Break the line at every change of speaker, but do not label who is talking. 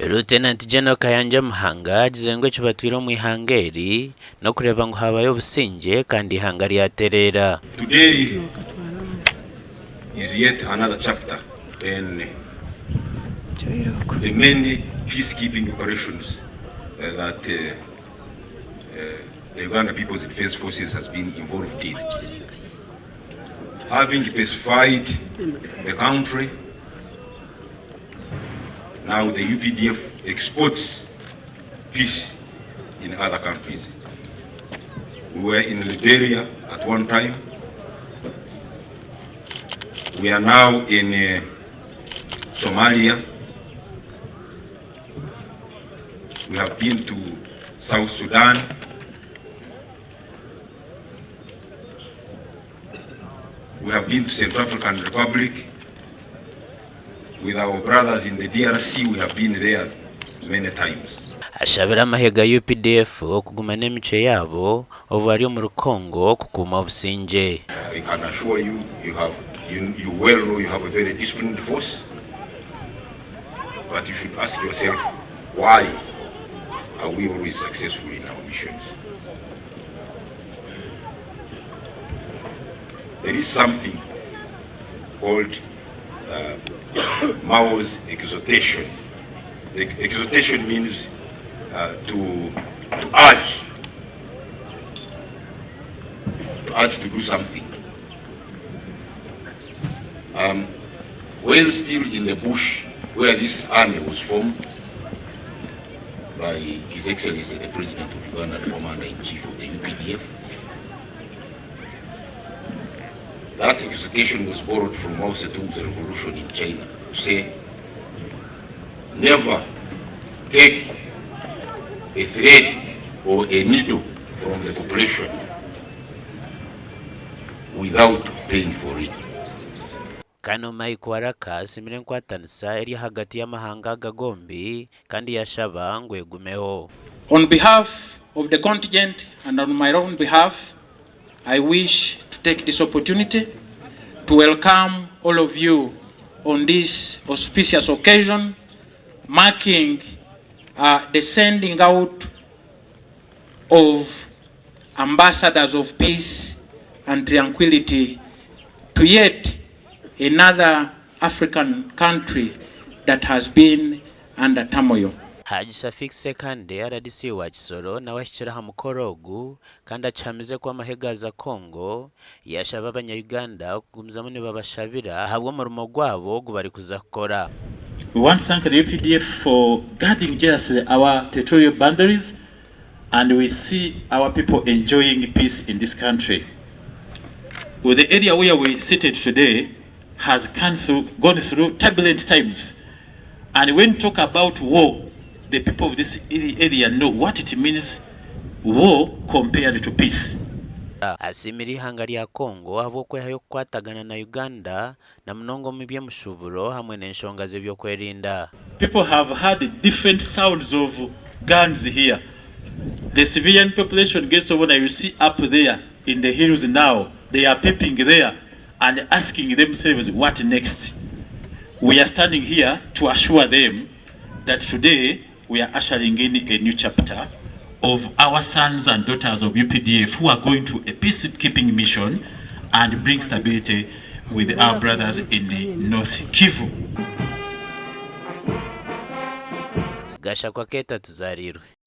Lieutenant General Kayanja Muhanga agizire ngu ekibatwire omu ihanga eri n'okureeba ngu haabayo obusingye kandi eihanga ryatereera.
Today is yet another chapter in the many peacekeeping operations that the Uganda People's Defence Forces has been involved in. Having pacified the country, now the UPDF exports peace in other countries. We were in Liberia at one time. We are now in Somalia. We have been to South Sudan. We have been to Central African Republic. With our brothers in the DRC, we have been there many times.
Ashabire amahe ga updf okuguma n'emicwe yaabo obu bari omuri Congo kukuuma obusingye.
I can assure you, you have, you, you well know you have a very disciplined force, but you should ask yourself why are we always successful in our missions? There is something called Mao's exhortation. The exhortation means to, to urge, to urge to do something. Um, while still in the bush where this army was formed by His Excellency the President of Uganda, the Commander-in-Chief of the UPDF, That exhortation was borrowed from Mao Zedong's revolution in China to say, never take a thread or a needle from the population without paying for it.
Kano Mike Waraka asiimire enkwatanisa eri ahagati y'amahanga aga gombi kandi yashaba ngu egumeho.
On behalf of the contingent and on my own behalf, I wish to take this opportunity to welcome all of you on this auspicious occasion marking uh, the sending out of ambassadors of peace and tranquility to yet another African country that has been under turmoil.
Haji Shafiq Ssekande, rdc wa Kisoro nawe ahikire aha mukoro ogu kandi akihamize ku amahe gaaza Congo, yaashaba abanya-Uganda okugumizamu nibabashabira ahabw'omurimo gwabo ogu barikuza kukora.
We want to thank the UPDF for guarding jealously our territorial boundaries and we see our people enjoying peace in this country. Well, the area where we seated today has gone through turbulent times and when talk about war, the people of this area know what it means war compared to peace.
Asiimire eihanga rya Congo ahabw'okwehayo kukwatagana na Uganda na munonga omu by'emishuuburo hamwe n'enshonga z'eby'okwerinda.
People have heard different sounds of guns here. The civilian population gets obona you see up there in the hills now they are peeping there and asking themselves what next. We are standing here to assure them that today we are ushering in a new chapter of our sons and daughters of UPDF who are going to a peacekeeping mission and bring stability with our brothers in the North Kivu.
Gashakwa Keeta Tuzarirwe.